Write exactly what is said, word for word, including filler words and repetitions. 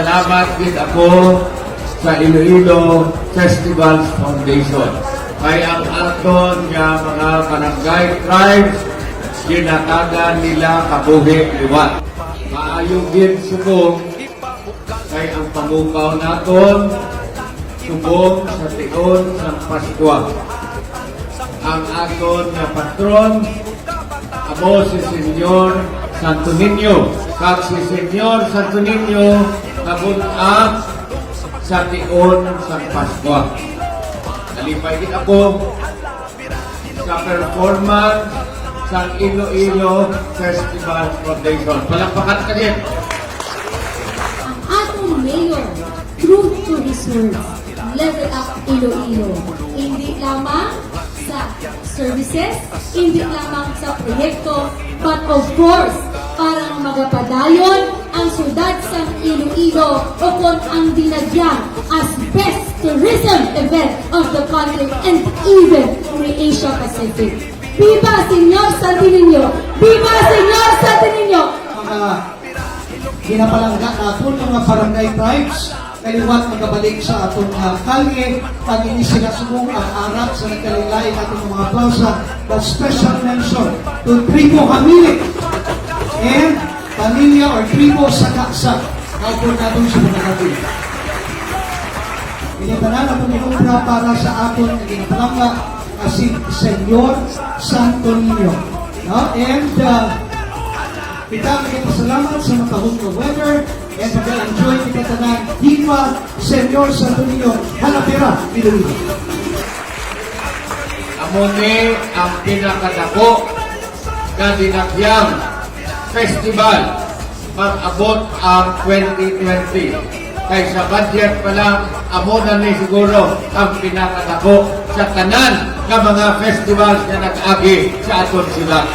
Salamat gid ako sa Iloilo Festivals Foundation. Kay ang aton nga mga barangay tribes, ginatagan nila kabuhi liwat. Maayo gid subong kay ang pamukaw naton subong sa tion sang Paskwa. Ang aton nga patron amo si Señor Santo Niño, kag si Señor Santo Niño nabun-a sa tion sang Paskwa. Nalipay gid ako sa performance sa Iloilo Festival Foundation. Palakpakan ka din. Ang aton mayor, true to his words, level up Iloilo. Hindi lamang sa services, hindi lamang sa proyekto, but of course, para nga magapadayon ang syudad sang Iloilo o kon ang Dinagyang as best tourism event of the country and even the Asia Pacific. Viva Señor Santo Niño! Viva Señor Santo Niño! Mga ginapalangga naton, mga barangay tribes, kaliwat magabalik sa aton nga kalye, pag ini sila subong ang arat sa nagkalain-lain naton nga mga plaza. But special mention to Tribo Hamili and Pamilya or Tribo Sakasa. Kaupod naton sa mga kapil. Ini tanan atong inumpra para sa aton nga ginapalangga nga si Senyor Santo Niño. No? And uh, kita nagpasalamat sa matahom nga weather and nag-enjoy kita tanan. Viva Senyor Santo Niño, Halapira, Iloilo. Amo ni ang pinakadako nga Dinagyang Festival pag-abot ang twenty twenty. Kay sa budget pa lang, amo na ni siguro ang pinakadako sa tanan nga mga festivals nga nag-agi sa aton sila.